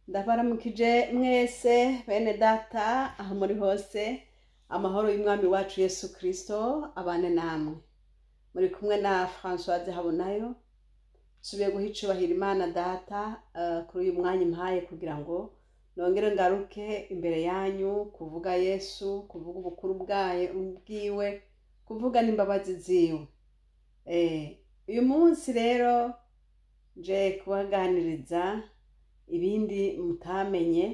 Ndabaramukije mwese bene data aho muri hose, amahoro y'umwami wacu Yesu Kristo abane namwe. Muri kumwe na Françoise Habonayo. Nsubiye guha icubahiro Imana data kuri uyu mwanya impaye kugira ngo nongere ngaruke imbere yanyu kuvuga Yesu, kuvuga ubukuru bwayo bwiwe, kuvuga n'imbabazi ziwe. Uyu munsi rero nje kubaganiriza ibindi mutamenye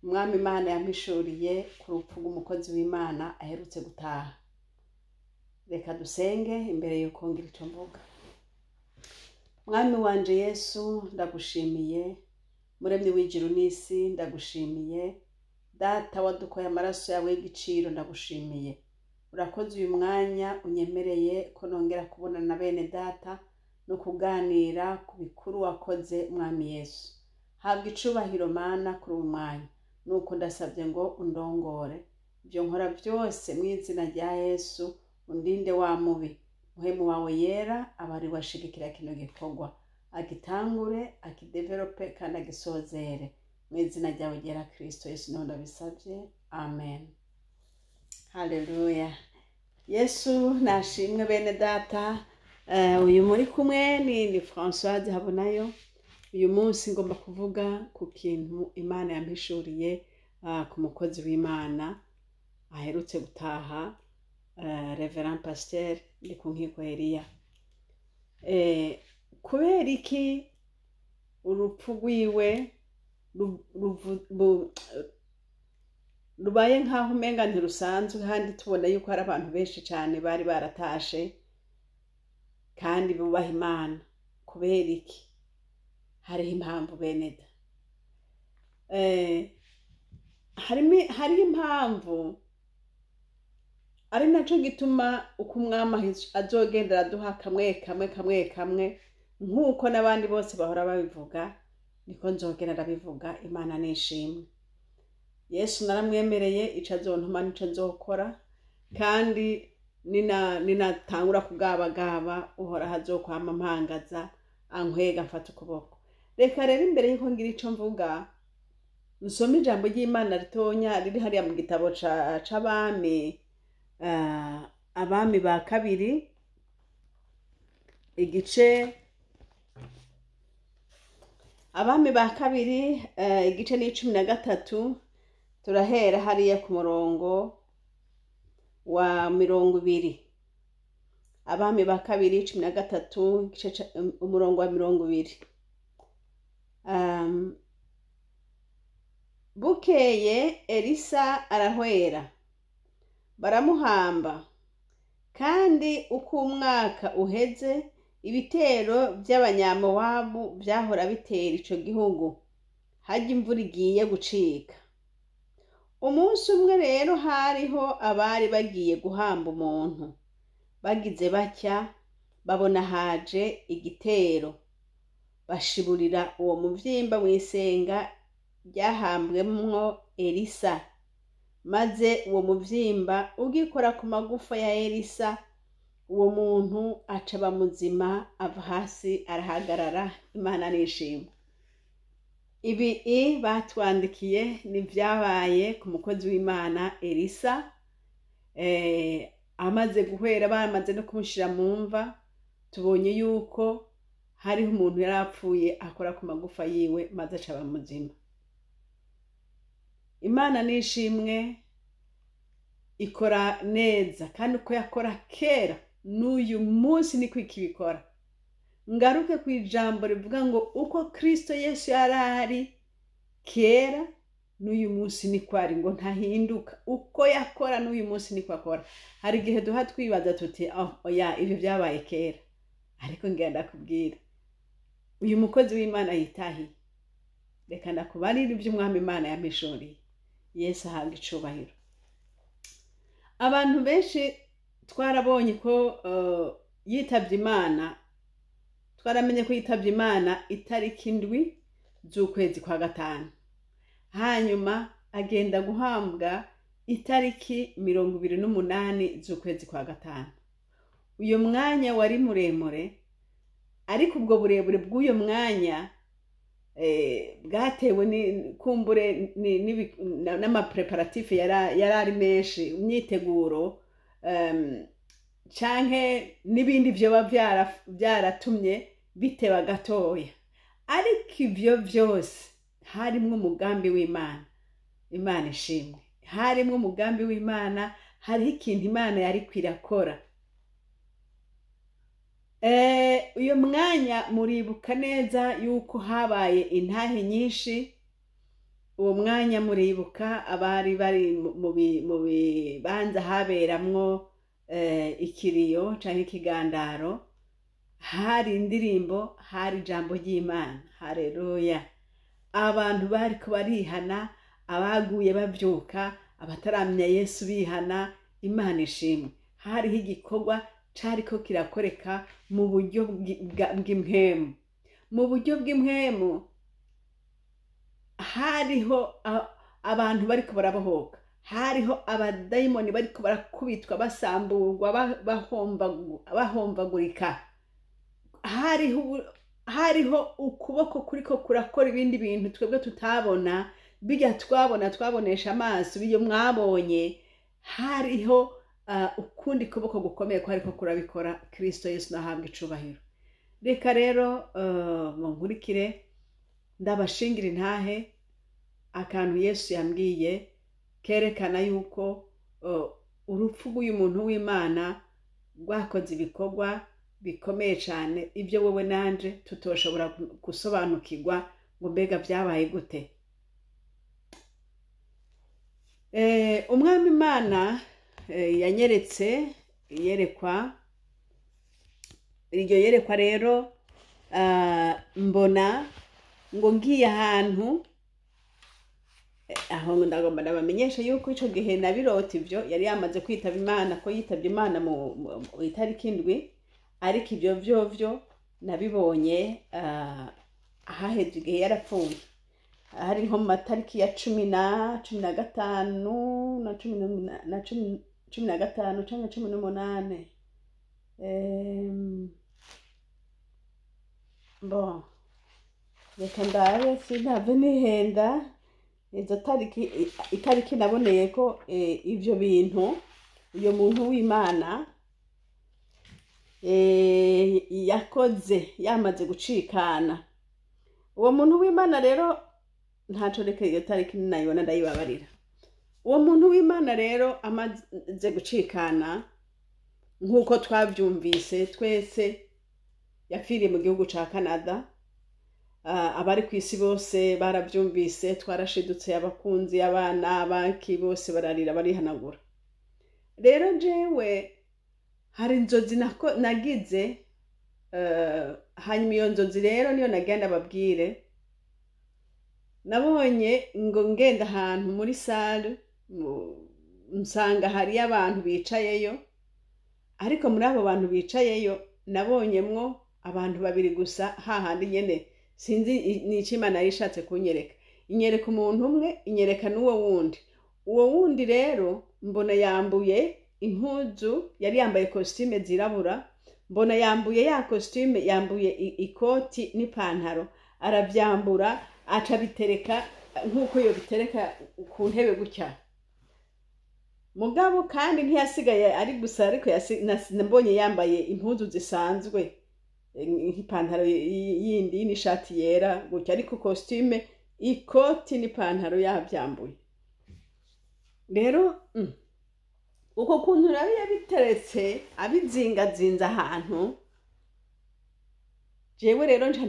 umwami Imana yampishuriye ku rupfu rw'umukozi w'Imana aherutse gutaha. Reka dusenge imbere yuko ngira ico mvuga. Mwami wanje Yesu, ndagushimiye. Muremyi w'ijuru n'isi, ndagushimiye. Data wadukoye amaraso yawe y'igiciro, ndagushimiye. Urakoze uyu mwanya unyemereye ko nongera kubonana na bene data no kuganira ku bikuru wakoze, mwami Yesu. Habwa icubahiro Mana kuri uyu mwanya. Nuko ndasabye ngo undongore ibyo nkora byose mu izina rya Yesu, undinde wa mubi. Muhemu wawe yera aba ari we ashigikira kino gikorwa, agitangure, akidevelope kandi agisozere. Mu izina ryawe ryera Kristo Yesu niho ndabisabye, amen. Haleluya. Yesu nashimwe bene data. Uyu muri kumwe ni Françoise Habonayo. Uyu munsi ngomba kuvuga ku kintu Imana yampishuriye ku mukozi w'Imana aherutse gutaha, Reverend Pasteur Ndikunkiko Eliya. Kubera iki urupfu rwiwe rubaye nk'aho umenga ntirusanzwe, kandi tubona yuko hari abantu benshi cyane bari baratashe kandi bubaha Imana? Kubera iki? Hariho impamvu beneda. Hariho impamvu, ari naco gituma uko umwami azogenda araduha kamwe kamwe kamwe kamwe, nk'uko n'abandi bose bahora babivuga, niko nzogenda ndabivuga. Imana nishimwe. Yesu naramwemereye ico azontuma nico nzokora, kandi ninatangura kugabagaba Uhoraho azokwama mpangaza, ankwega, mfata ukuboko. Reka rero imbere yuko ngira ico mvuga nsome ijambo ry'Imana ritonya riri hariya mu gitabo c'abami, abami ba kabiri, igice, abami ba kabiri, igice ni 13. Turahera hariya ku murongo wa 20. Abami ba kabiri 13, igice umurongo wa 20. Bukeye Elisa arahwera, baramuhamba. Kandi uko umwaka uheze, ibitero by'Abanyamowabu byahora bitera ico gihugu harya imvura igiye gucika. Umunsi umwe rero hariho abari bagiye guhamba umuntu. Bagize batya babona haje igitero, bashiburira uwo muvyimba mw'isenga ryahambwemwo Elisa. Maze uwo muvyimba ugikora ku magufa ya Elisa, uwo muntu aca aba muzima, ava hasi arahagarara. Imana nishimwe. Ibi batwandikiye ni vyabaye ku mukozi w'Imana Elisa. Amaze guhwera, bamaze no kumushira mu mva, tubonye yuko hariho umuntu yari apfuye akora ku magufa yiwe maze aca aba muzima. Imana nishimwe, ikora neza, kandi uko yakora kera n'uyu munsi niko ikibikora. Ngaruke ku ijambo rivuga ngo uko Kristo Yesu yari ari kera n'uyu munsi niko ari, ngo ntahinduka. Uko yakora n'uyu munsi niko akora. Hari igihe duha twibaza tuti: "Oh oya, ibyo byabaye kera." Ariko ngenda kubwira, uyu mukozi w'Imana yitahiye, reka ndakubarire iby'umwami Imana yampishuriye. Yesu ahabwa icubahiro. Abantu benshi twarabonye ko yitabye Imana, twaramenye ko yitabye Imana itariki 7 z'ukwezi kwa gatanu, hanyuma agenda guhambwa itariki 28 z'ukwezi kwa gatanu. Uyu mwanya wari muremure, ariko ubwo burebure bw'uyu mwanya Bwatewe kumbure n'amapréparatifs yari ari menshi, imyiteguro, canke n'ibindi vyoba byaratumye biteba gatoya. Ariko ivyo vyose harimwo umugambi w'Imana. Imana ishimwe. Harimwo umugambi w'Imana, hariho ikintu Imana yariko irakora. Uyo mwanya muribuka neza yuko habaye intahe nyinshi. Uwo mwanya muribuka abari bari mu bibanza haberamwo ikiriyo canke ikigandaro. Hari indirimbo, hari ijambo ry'Imana. Haleluya! Abantu bariko barihana, abaguye bavyuka, abataramenya Yesu bihana. Imana ishimwe. Hariho igikorwa cariko kirakoreka mu buryo bw'impwemu. Mu buryo bw'impwemu hariho abantu bariko barabohoka, hariho abadayimoni bariko barakubitwa, basamburwa, bahomvagurika. Hariho ukuboko kuriko kurakora ibindi bintu twebwe tutabona. Bijya twabona twabonesha amaso, iyo mwabonye, hariho ukundi kuboko gukomeye kwariko kurabikora. Kristo Yesu nahabwa icubahiro. Reka rero munkurikire ndabashingira intahe akantu Yesu yambwiye kerekana yuko urupfu rw'uyu muntu w'Imana rwakoze ibikorwa bikomeye cyane, ibyo wowe nanje tutoshobora gusobanukirwa ngo mbega byabaye gute. Umwami Imana yanyeretse iyerekwa. Iryo yerekwa rero, mbona ngo ngiye ahantu aho. Ndagomba ndabamenyesha yuko ico gihe nabirota ivyo yari yamaze kwitaba Imana, ko yitabye Imana mu itariki 7, ariko ivyo vyovyo nabibonye haheze igihe yarapfuye, hari nko mu matariki ya 15 na 15 canke 18. Bon, reka ndabe sinave nihenda izo tariki. Itariki naboneye ko ivyo bintu uyo muntu w'Imana yakoze yamaze gucikana. Uwo muntu w'Imana rero, ntaco, reka iyo tariki nayibona ndayibabarira. Uwo muntu w'Imana rero amaze gucikana, nk'uko twavyumvise twese, yapfiriye mu gihugu ca Canada. Abari ku isi bose baravyumvise, twarashidutse, abakunzi, abana, abaki, bose bararira, barihanagura. Rero jewe hari inzozi nagize. Hanyuma iyo nzozi rero niyo nagenda babwire. Nabonye ngo ngenda ahantu muri salle, nsanga hariyo abantu bicayeyo, ariko muri abo bantu bicayeyo nabonyemwo abantu babiri gusa. Hahandi nyene sinzi n'icyo Imana yari ishatse kunyereka. Inyereka umuntu umwe, inyereka n'uwo wundi. Uwo wundi rero mbona yambuye impuzu, yari yambaye costume zirabura. Mbona yambuye ya costume, yambuye ikoti n'ipantaro, aravyambura, aca bitereka nk'uko yo bitereka ku ntebe gutya. Mugabo kandi ntiyasigaye ari gusa, ariko nabonye yambaye impuzu zisanzwe, nk'ipantaro yindi n'ishati yera gutya, ariko costume, ikoti n'ipantaro yavyambuye. Rero uko kuntu rero yabiteretse, abizingazinze ahantu, jewe rero nca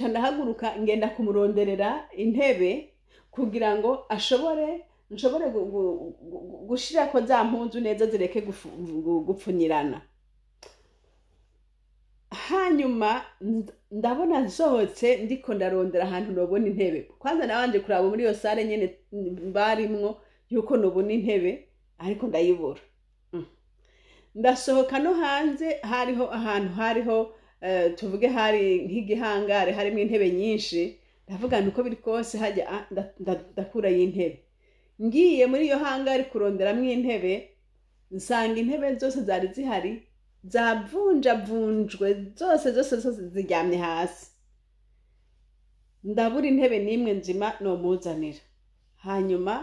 ndahaguruka ngenda kumuronderera intebe kugira ngo ashobore nshobore gushirako za mpuzu neza, zireke gupfunyirana. Hanyuma ndabona nsohotse, ndiko ndarondera ahantu nobona intebe. Kwanza nabanje kuraba muri iyo salle nyene barimwo yuko nobona intebe, ariko ndayibura. Ndasohoka no hanze, hariho ahantu hariho tuvuge hari nk'igihangare harimo intebe nyinshi. Ndavuga nti uko biri kose hajya ndakurayo intebe. Ngiye muri iyo hangare kuronderamwo intebe, nsanga intebe zose zari zihari zavunjavunjwe zose zose zose, ziryamye hasi. Ndabura intebe n'imwe nzima nomuzanira. Hanyuma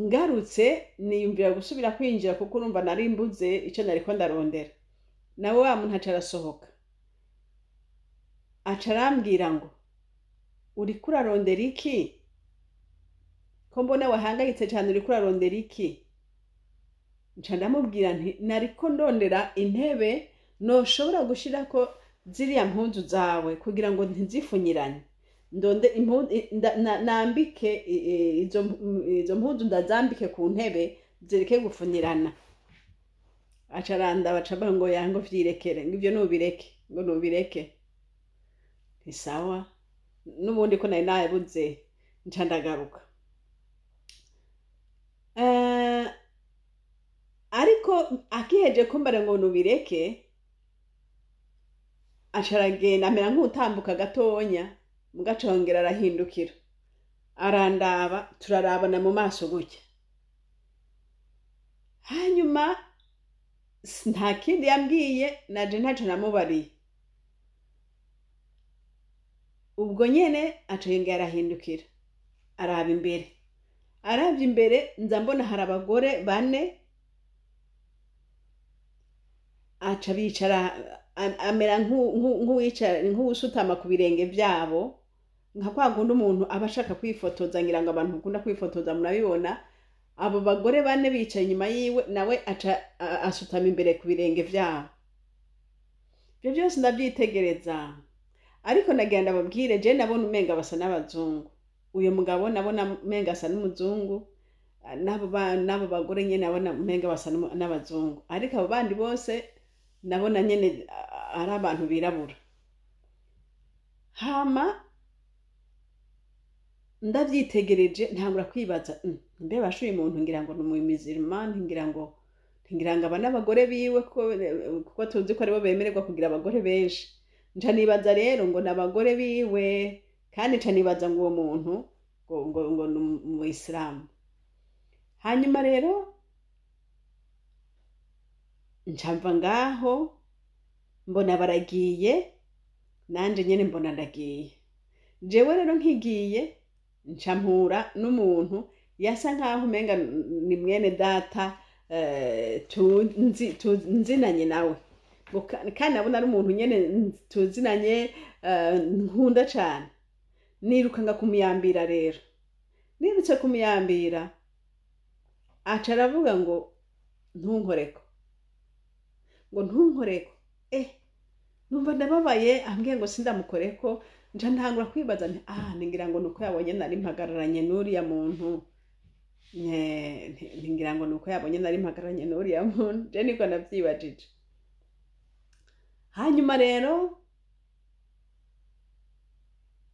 ngarutse niyumvira gusubira kwinjira, kuko urumva nari mbuze icyo nariko ndarondera. Nawe wa muntu aca arasohoka, aca arambwira ngo: "Uriko urarondera iki? Ko mbona wahangayitse cyane, uriko urarondera iki?" Nca ndamubwira nti: "Nariko ndondera intebe noshobora gushirako ziriya mpuzu zawe kugira ngo ntizifunyiranye, ndonde nambike izo mpuzu, ndazambike ku ntebe zireke gufunyirana." Aca arandaba, aca avuga ngo yango vyirekere, ngo ivyo nubireke, ngo nubireke. Nti: "Sawa." N'ubundi ko nari nabuze, nca ndagaruka. Ariko akiheje kumbara ngo nubireke, aca aragenda, amera nk'utambuka gatonya, mugacongera arahindukira, arandaba, turarabana mu maso gutya. Hanyuma nta kindi yambwiye, naje ntaco namubariye. Ubwo nyene aca yongera arahindukira, araba imbere. Aravye imbere, nza mbona hari abagore bane. Aca bicara, amera nk'uwicara, nk'uwusutama ku birenge vyabo, nka kwa kundi umuntu aba ashaka kwifotoza. Ngira ngo abantu bakunda kwifotoza murabibona. Abo bagore bane bicaye inyuma yiwe, nawe aca asutama imbere ku birenge vyabo. Ivyo byose ndavyitegereza, ariko nagira ndababwire, je nabona umenga basa n'abazungu. Uyo mugabo nabona umenga asa n'umuzungu, n'abo bagore nyene nabona umenga basa n'abazungu, ariko abo bandi bose nabona nyene ari abantu birabura. Hama ndavyitegereje, ntangura kwibaza: Mbe basha uyu muntu ngira ngo ni umumizirima, ngira ngo aba n'abagore biwe, kuko tuzi ko aribo bemererwa kugira abagore benshi." Nca nibaza rero ngo ni abagore biwe, kandi nca nibaza ngo uwo muntu ngo ni umuyisilamu. Hanyuma rero nca mva ngaho, mbona baragiye, nanje nyene mbona ndagiye. Jewe rero nkigiye, nca mpura n'umuntu yasa nkaho umenga ni mwene data, tunzinanye nawe. Kandi nabona ari umuntu nyene tuzinanye, nkunda cane. Nirukanga kumuyambira. Rero nirutse kumuyambira, aca aravuga ngo: "Ntunkoreko," ngo: "Ntunkoreko." Numva ndababaye, ambwiye ngo sindamukoreko. Nca ntangura kwibaza nti: "Ah, ningira ngo nuko yabonye nari mpagararanye n'uriya muntu." Ngira ngo nuko yabonye nari mpagararanye n'uriya muntu, je niko navyibajije. Hanyuma rero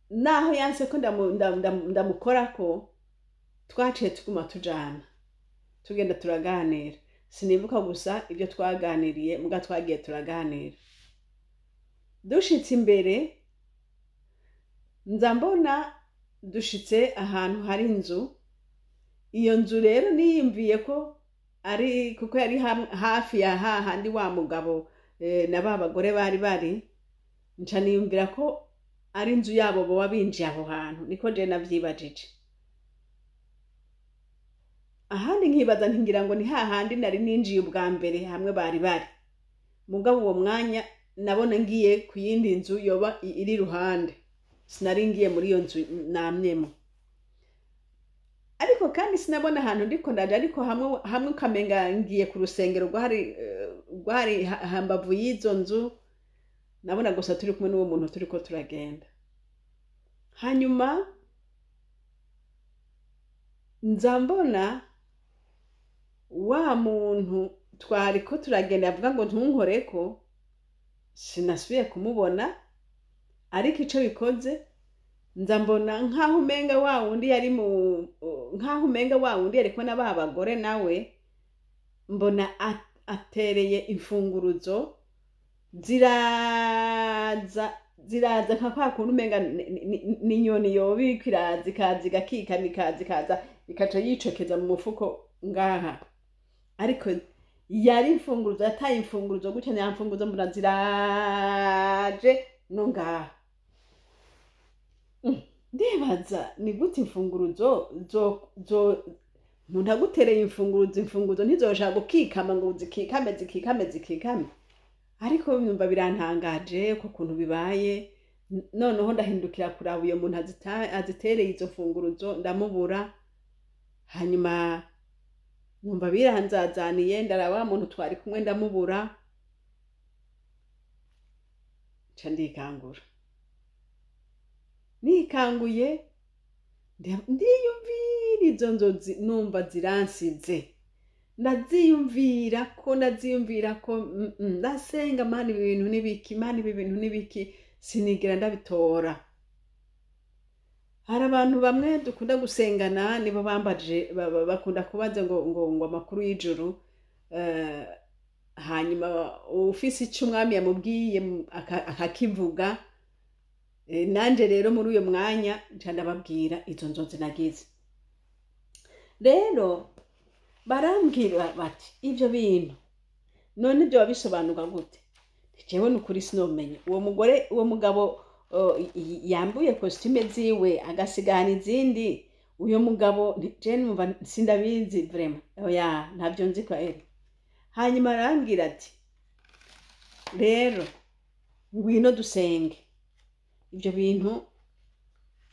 naho yanse ko ndamukorako, twaciye tuguma tujana, tugenda turaganira. Sinibuka gusa ibyo twaganiriye, muga twagiye turaganira. Dushitse imbere, nza mbona dushitse ahantu hari inzu. Iyo nzu rero niyumviye ko ari kuko yari hafi ya hahandi wa mugabo na ba bagore bari, nca niyumvira ko ari inzu yabo boba binjiye aho hantu. Niko je navyibajije. Ahandi nkibaza nti: "Ngira ngo ni hahandi nari ninjiye ubwa mbere hamwe bari." Mugabo uwo mwanya nabona ngiye ku yindi nzu yoba iri iruhande, sinari ngiye muri iyo nzu namyemo. Ariko kandi sinabona ahantu ndiko ndaja, ariko hamwe hamwe ukamenga ngiye ku rusengero rwari hambavu y'izo nzu. Nabona gusa turi kumwe n'uwo muntu, turiko turagenda. Hanyuma nza mbona wa muntu twariko turagenda avuga ngo: "Ntunkoreko." Sinasubiye kumubona, ariko ico bikoze, nza mbona nkaho umenga wa wundi yari mu nkaho umenga wa wundi yari kumwe na ba bagore, nawe mbona atereye imfunguruzo, ziraza ziraza, nka kwa kundi umenga ni inyoni yoba iriko iraza, ikaza igakikama, ikaza ikaza ikaca yicokeza mu mufuko ngaha. Ariko yari imfunguruzo, yataye imfunguruzo gutya, nya mfunguruzo mbona ziraje no ngaha. Ndibaza ni gute imfunguruzo zo umuntu agutereye imfunguruzo, imfunguruzo ntizoshaka gukikama ngo zikikame zikikame zikikame. Ariko numva birantangaje ko kuntu bibaye. Noneho ndahindukira kuraba uyo muntu azitereye izo mfunguruzo, ndamubura. Hanyuma numva biranzazaniye, ndaraba wa muntu twari kumwe ndamubura, nca ndikangura. Nikanguye ndiyumvira izo nzozi, numva ziransize, ndaziyumvira ko ndaziyumvira ko ndasenga, Mana ibi bintu nibiki, Mana ibi bintu nibiki, sinigera ndabitora. Hari abantu bamwe dukunda gusengana, nibo bambaje, bakunda kubaza ngo amakuru y'ijuru, hanyuma ufise ico umwami yamubwiye akakivuga. Nanje rero muri uyo mwanya nca ndababwira izo nzozi nagize. Rero barambwira bati ivyo bintu none ibyo babisobanura gute? Jewe nukuri sinomenye. Uwo mugore, uwo mugabo yambuye costume ziwe agasigana izindi, uyo mugabo je numva sindabizi vraiment, oya ntavyo nzi kwa eri. Hanyuma arambwira ati rero ngwino dusenge ivyo bintu,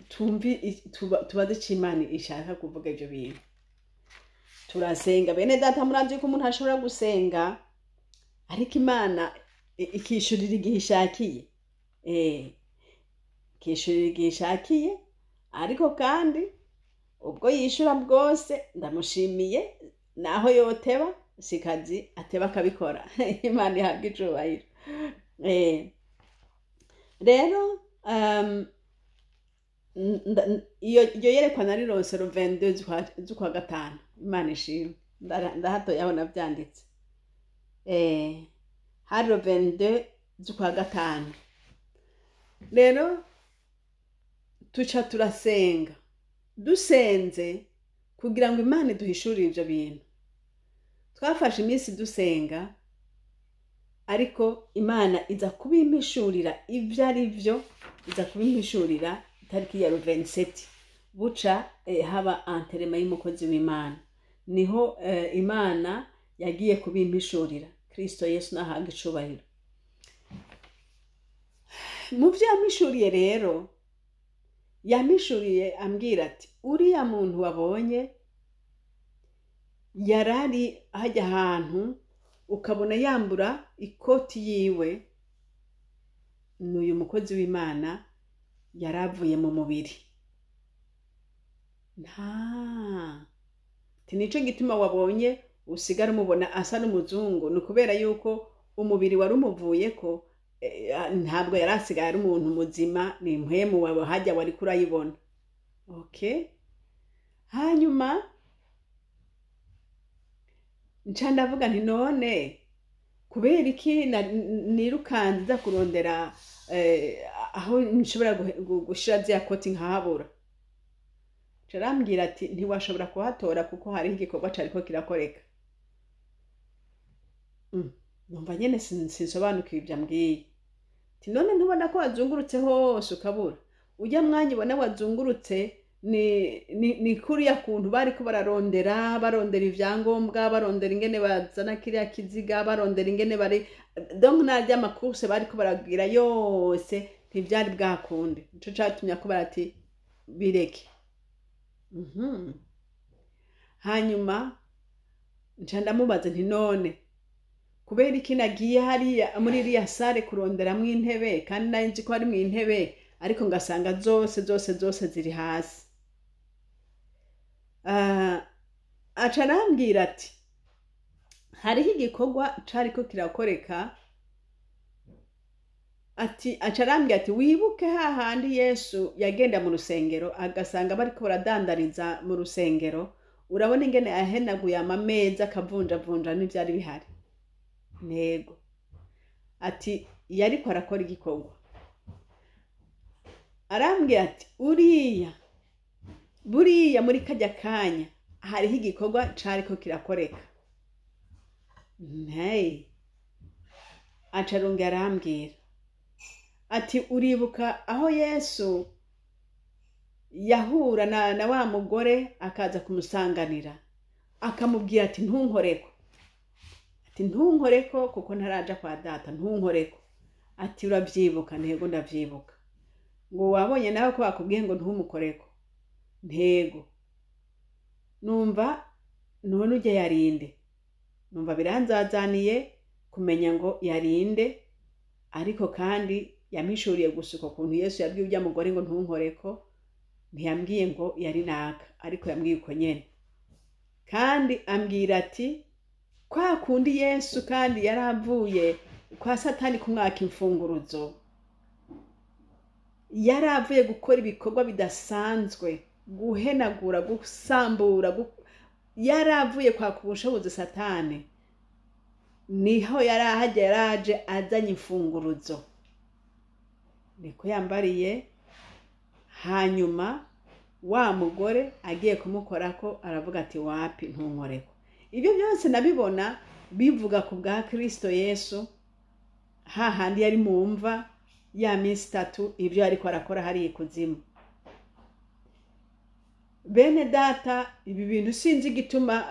tumvi tubaze ico Imana ishaka kuvuga ivyo bintu. Turasenga bene data, murazi ko umuntu ashobora gusenga ariko Imana ikishurira igihe ishakiye, ikishurira igihe ishakiye. Ariko kandi ubwo yishura bwose ndamushimiye, naho yoteba sikazi ateba akabikora. Imana ihabwa icubahiro. Rero iyo yerekwa narironse le 22 z'ukwa gatanu, Imana ishimwe, ndahatoye aho navyanditse. Hari le 22 z'ukwa gatanu. Rero tuca turasenga, dusenze kugira ngo Imana iduhishurire ivyo bintu. Twafashe iminsi dusenga, ariko Imana iza kubimpishurira ivyo ari vyo, iza kubimpishurira itariki ya 27 buca haba anterema y'umukozi w'Imana. Niho Imana yagiye kubimpishurira. Kristo Yesu nahabwe icubahiro. Mu vyo yampishuriye rero, yampishuriye ambwira ati uriya muntu wabonye yarari hajya ahantu ukabona yambura ikoti yiwe, n'uyu mukozi w'Imana yaravuye mu mubiri. Nta nico gituma wabonye usigara umubona asa n'umuzungu, ni kubera yuko umubiri wari umuvuyeko, ntabwo yari asigaye ari umuntu muzima, ni impwemu wawe hajya wari kurayibona. Okay, hanyuma nca ndavuga nti none kubera iki nirukanze nza kurondera aho nshobora gushira zya koti nkahabura? Carambwira ati ntiwashobora kuhatora kuko hariho igikorwa cariko kirakoreka. Numva nyene sinsobanukiwe ivyo ambwiye. Ati none ntubona ko wazungurutse hose ukabura? Ujya mwanya ubona wazungurutse ni kuriya kuntu bariko bararondera, barondera ivyangombwa, barondera ingene bazana kiriya kiziga, barondera ingene bari donc narya makurse bariko baragira yose ntivyari bwakunde. Nico catumye ko barati bireke. Hanyuma nca ndamubaza nti none kubera iki nagiye hariya muri iriya sare kuronderamwo intebe, kandi nari nzi ko harimwo intebe, ariko ngasanga zose zose zose ziri hasi. Aca arambwira ati hariho igikorwa cariko kirakoreka. Ati aca arambwira ati wibuke hahandi Yesu yagenda mu rusengero agasanga bariko baradandariza mu rusengero, urabona ingene ahenaguye amameza akavunjavunja n'ivyari bihari. Ntego ati yariko arakora igikorwa. Arambwira ati uriya buriya muri kajya kanya hariho igikorwa cariko kirakoreka. Hey, aca arongera arambwira ati uribuka aho Yesu Yahura na wa mugore akaza kumusanganira, akamubwira ati ntunkoreko, ati ntunkoreko kuko ntaraja kwa data, ntunkoreko. Ati urabyibuka? Ntego ndavyibuka. Ngo wabonye nawe ko bakubwiye ngo ntumukoreko? Ntego. Numva none ujya yarinde, numva biranzazaniye kumenya ngo yarinde, ariko kandi yamishuriye gusa uko kuntu Yesu yabwiye ujya mugore ngo ntunkoreko, ntiyambwiye ngo yari naka, ariko yambwiye uko nyene. Kandi ambwira ati kwa kundi Yesu kandi yaravuye kwa Satani kumwaka imfunguruzo, yaravuye gukora ibikorwa bidasanzwe, guhenagura, gusambura, yaravuye kwaka ubushobozi Satani, niho yarahajya yaraje azanye imfunguruzo, niko yambariye. Hanyuma wa mugore agiye kumukorako aravuga ati wapi, ntunkoreko. Ibyo byose nabibona bivuga ku bwa Kristo Yesu, hahandi yari mu mva ya minsi itatu, ibyo ariko arakora hariya ikuzimu. Bene data, ibi bintu sinzi igituma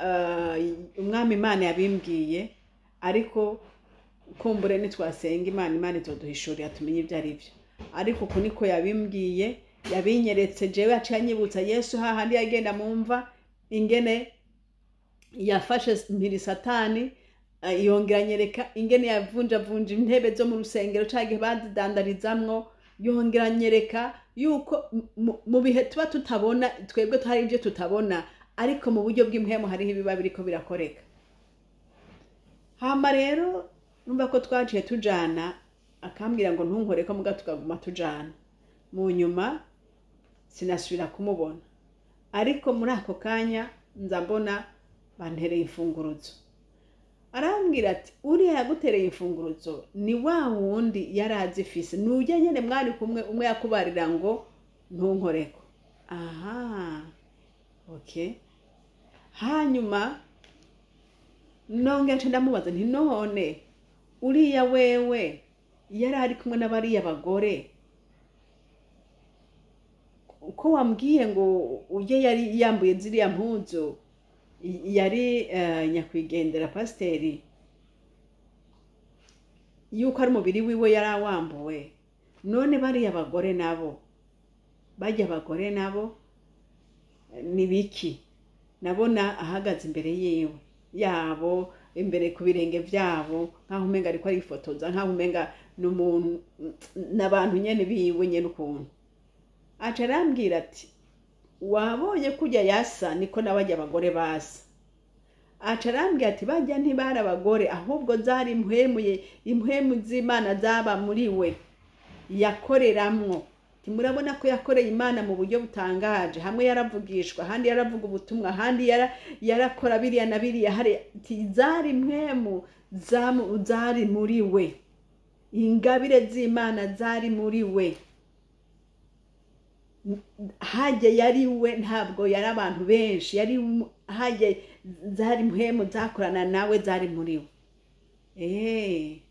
umwami Imana yabimbwiye, ariko kumbure nitwasenga Imana, Imana izoduhishurira tumenye ibyo ari byo. Ariko uku niko yabimbwiye, yabinyeretse jewe, aciye anyibutsa Yesu hahandi yagenda mu mva, ingene yafashe mpiri Satani, yongera anyereka ingene yavunjavunja intebe zo mu rusengero ca gihe bazidandarizamwo, yongera anyereka yuko mu bihe tuba tutabona twebwe hari ibyo tutabona, ariko mu buryo bw'impwemu hariho ibiba biriko birakoreka. Hama rero numva ko twaciye tujana, akambwira ngo ntunkoreko, muga tukaguma tujana. Mu nyuma sinasubira kumubona, ariko muri ako kanya nza mbona bantereye imfunguruzo. Arambwira ati uriya yagutereye imfunguruzo ni wa wundi yari azifise, nujya nyene mwari kumwe, umwe yakubarira ngo ntunkoreko. Aha, okay. Hanyuma nongera nca ndamubaza nti none uriya wewe yari ari kumwe n'abariya bagore, ko wambwiye ngo ujye yari yambuye ziriya mpuzu, yari nyakwigendera pasiteri, yuko ari umubiri wiwe yari awambuwe, none bariya bagore nabo, bajya abagore nabo ni biki? Nabona ahagaze imbere yiwe yabo, imbere ku birenge byabo, nkaho umenga ariko arifotoza, nkaho umenga n'umuntu n'abantu nyene biwe nyene ukuntu. Aca arambwira ati wabonye kujya yasa niko n'abajya abagore basa. Aca arambwira ati bajya ntibari abagore, ahubwo zari impwemu z'Imana zaba muri we yakoreramwo. Murabona ko yakoreye Imana mu buryo butangaje, hamwe yaravugishwa, ahandi yaravuga ubutumwa, ahandi yarakora biriya na biriya, hari zari impwemu zari muri we, ingabire z'Imana zari muri we. Hajye yari we, ntabwo yari abantu benshi, yari hajye zari impwemu zakorana nawe, zari muri we.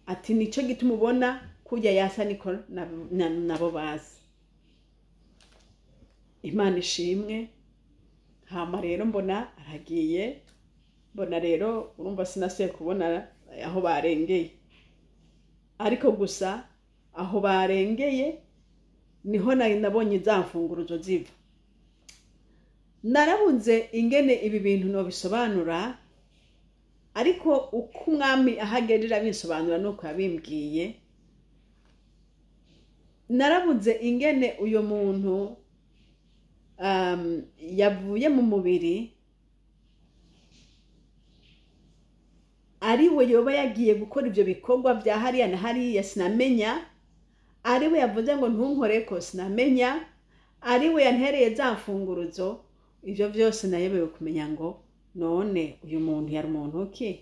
Ati nico gituma ubona kujya yasa niko nabo bazi. Imana ishimwe. Hama rero mbona aragiye, mbona rero urumva sinasuye kubona aho barengeye, ariko gusa aho barengeye niho nabonye za mfunguruzo ziva. Narabuze ingene ibi bintu nobisobanura, ariko uko umwami ahagerera abisobanura nuko yabimbwiye. Narabuze ingene uyo muntu yavuye mu mubiri ariwe yoba yagiye gukora ibyo bikorwa bya hariya na hariya, sinamenya. Ariwe yavuze ngo ntunkoreko, sinamenya. Ariwe yantereye za mfunguruzo. Ibyo byose nayobewe kumenya ngo none uyu muntu yari umuntu ki?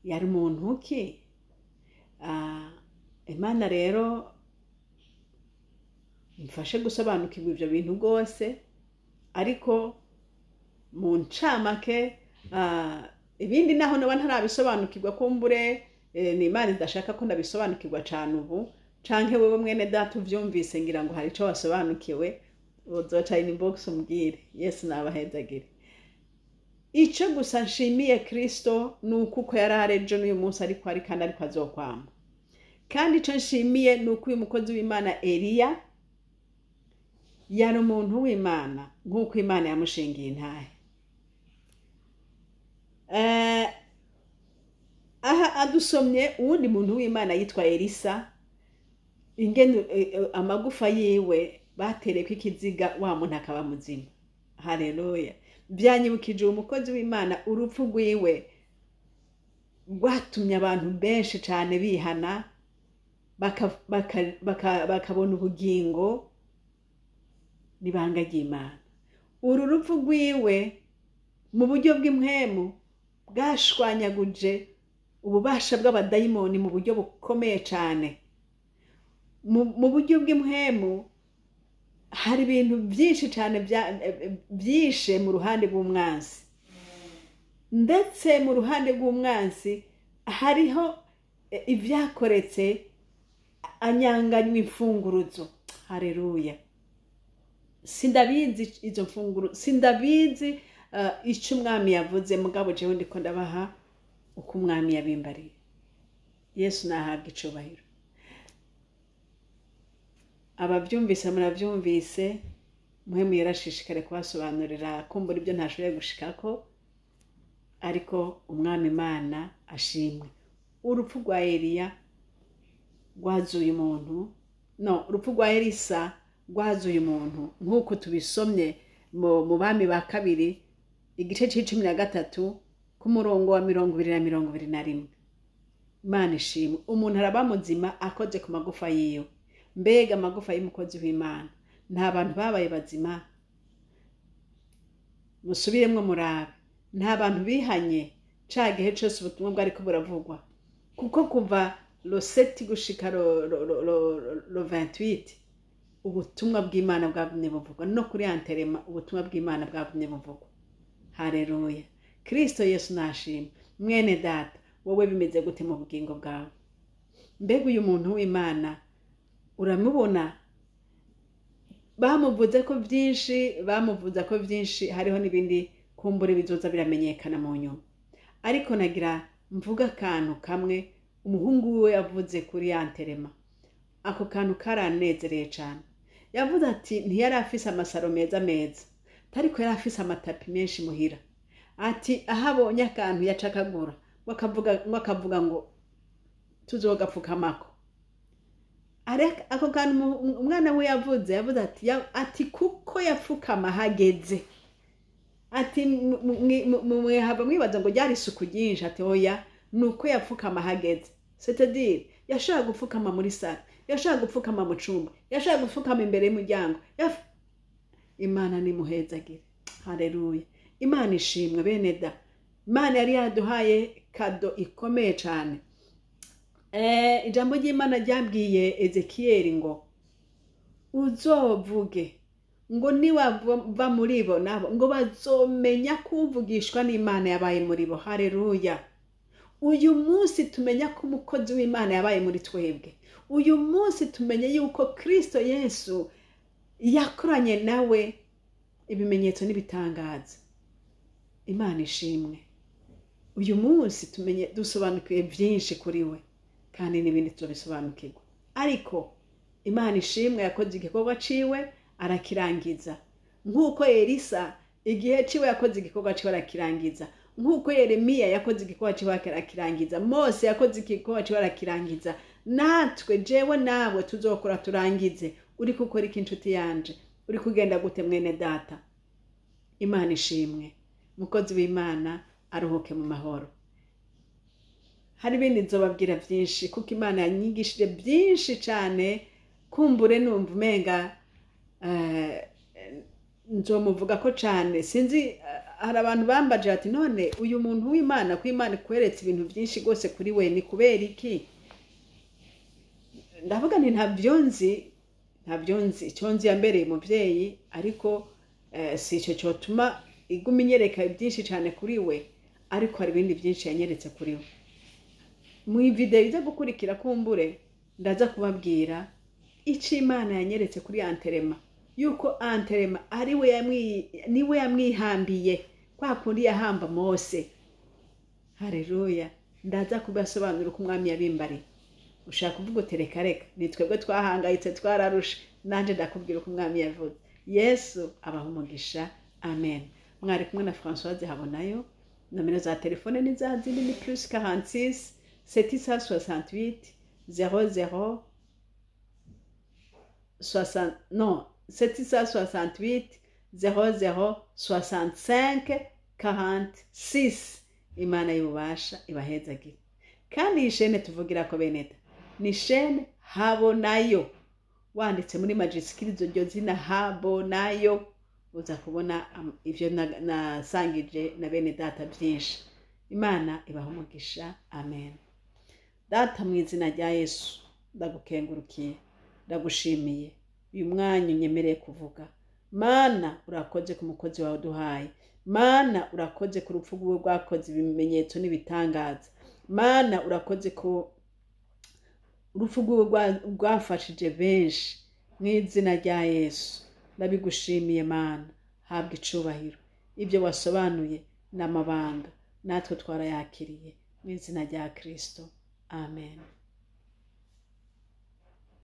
Yari umuntu ki? Imana rero mfashe gusobanukirwa ibyo bintu rwose, ariko mu ncamake ibindi naho naba ntarabisobanukirwa, kumbure ni Imana idashaka ko ndabisobanukirwa cyane ubu, Canke wewe mwene data uvyumvise, ngira ngo hari ico wasobanukiwe, uzoca inbox umbwire. Yesu nabahezagire. Ico gusa nshimiye Kristo ni uko uko yari ari ejo n'uyu munsi ariko ari, kandi ariko azokwama. Kandi ico nshimiye ni uko uyu mukozi w'Imana Eliya yari umuntu w'Imana nk'uko Imana yamushingiye intahe. Aha adusomye uwundi muntu w'Imana yitwa Elisa, ingene amagufa yiwe batereko ikiziga, wa muntu akaba muzima. Haleluya! Byanyibukije uwo mukozi w'Imana, urupfu rwiwe rwatumye abantu benshi cyane bihana, bakabona ubugingo n'ibanga ry'Imana. Uru rupfu rwiwe mu buryo bw'impwemu bwashwanyaguje ububasha bw'abadayimoni mu buryo bukomeye cyane. Mu buryo bw'impwemu hari ibintu byinshi cyane byishe mu ruhande rw'umwansi, ndetse mu ruhande rw'umwansi hariho ibyakoretse, anyanganywa imfunguruzo. Hareruya! Sindabizi izo mfunguro, sindabizi icyo umwami yavuze, mugabo jewe ndiko ndabaha uko umwami yabimbariye. Yesu nahabwa icubahiro. Ababyumvise murabyumvise, muhe yarashishikare kubasobanurira kumbura ibyo ntashoboye gushikako, ariko umwami Imana ashimwe. Urupfu rwa Eliya rwazuye umuntu, no urupfu rwa Elisa rwazuye umuntu, nk'uko tubisomye mu Bami ba Kabiri igice c'13 ku murongo wa 20 na 21. Imana ishimwe. Umuntu araba muzima akoze ku magufa yiwe. Mbega amagufa y'umukozi w'Imana, nta bantu babaye bazima? Musubiremwo murabe, nta bantu bihanye ca gihe cose ubutumwa bwariko buravugwa? Kuko kuva le 7 gushika le 28 ubutumwa bw'Imana bwagumye buvugwa, no kuri enterrement ubutumwa bw'Imana bwagumye buvugwa. Haleluya! Kristo Yesu nashimwe. Mwene data, wowe bimeze gute mu bugingo bwawe? Mbega uyu muntu w'Imana uramubona? Bamuvuze ko byinshi, bamuvuze ko byinshi, hariho n'ibindi kumbura bizoza biramenyekana mu nyuma. Ariko nagira mvuga akantu kamwe umuhungu we yavuze kuri enterrement. Ako kantu karanezereye cyane. Yavuze ati ntiyari afise amasaro meza meza, ariko yari afise amatapi menshi muhira. Ati aho abonye akantu yacakagura, ngo akavuga ngo tuzogapfukamako. Ako kantu umwana we yavuze ati kuko yapfukama hageze. Ati mwehava mwibaza ngo ryari isuku ryinshi, ati oya, nuko yapfukama hageze. C'est-à-dire yashaka gupfukama muri sala, yashaka gupfukama mu cumba, yashaka gupfukama imbere y'umuryango. Imana nimuhezagire. Haleluya! Imana ishimwe. Bene da, Imana yari yaduhaye cadeau ikomeye cyane. Ijambo ry'Imana ryabwiye Ezekiyeli ngo uzovuge ngo niwava muri bo, nabo ngo bazomenya ko uvugishwa n'Imana yabaye muri bo. Haleluya! Uyu munsi tumenya ko umukozi w'Imana yabaye muri twebwe. Uyu munsi tumenye yuko Kristo Yesu yakoranye nawe ibimenyetso n'ibitangaza. Imana ishimwe. Uyu munsi tumenye, dusobanukiwe byinshi kuri we, kandi n'ibindi tubisobanukirwa. Ariko Imana ishimwe, yakoze igikorwa ciwe arakirangiza, nk'uko Elisa igihe ciwe yakoze igikorwa ciwe arakirangiza, nk'uko Yeremiya yakoze igikorwa ciwe arakirangiza, Mose yakoze igikorwa ciwe arakirangiza. Natwe, jewe nawe, tuzokora turangize. Uri gukora iki, inshuti yanje? Uri kugenda gute, mwene data? Imana ishimwe. Mukozi w'Imana aruhuke mu mahoro. Hari ibindi nzobabwira byinshi, kuko Imana yanyigishije byinshi cyane. Kumbure numva umenga nzomuvuga ko cyane, sinzi. Hari abantu bambaje ati none uyu muntu w'Imana, ko Imana ikweretse ibintu byinshi rwose kuri we, ni kubera iki? Ndavuga nti ntabyo nzi, ntabyo nzi. Icyo nzi, yambereye umubyeyi, ariko si icyo cyotuma iguma inyereka byinshi cyane kuri we. Ariko hari ibindi byinshi yanyeretse kuri we. Mu video iza gukurikira kumbure. Ndaza kubabwira icyo Imana yanyeretse kuri enterrement, yuko enterrement ari we niwe yamwihambiye, kwa kundi yahamba Mose. Hareruya! Ndaza kubasobanurira uko Umwami yabimbariye. Ushaka kuvuga uti: "Reka reka, ni twebwe twahangayitse, twararushe." Nanjye ndakubwira uko Umwami yavuze. Yesu abaha umugisha. Amen. Mwari kumwe na Françoise Habonayo. Nomero za telefone ni za zindi, ni +46 768 00 60, non, 768 00 65 46. Imana y'ububasha ibahezagire. Kandi iyi chaîne tuvugira ko beneta ni chaîne Habonayo. Wanditse muri majuscules iryo zina Habonayo, uza kubona ivyo nasangije na bene data byinshi. Imana ibaha umugisha. Amen. Data, mu izina rya Yesu, ndagukengurukiye, ndagushimiye uyu mwanya unyemereye kuvuga. Mana, urakoze ku mukozi wawe uduhaye. Mana, urakoze ku rupfu rwiwe rwakoze ibimenyetso n'ibitangaza. Mana, urakoze ko urupfu rwiwe rwafashije benshi. Mu izina rya Yesu ndabigushimiye. Mana, habwa icubahiro. Ibyo wasobanuye ni amabanga, natwe twarayakiriye. Mu izina rya Kirisito, amen.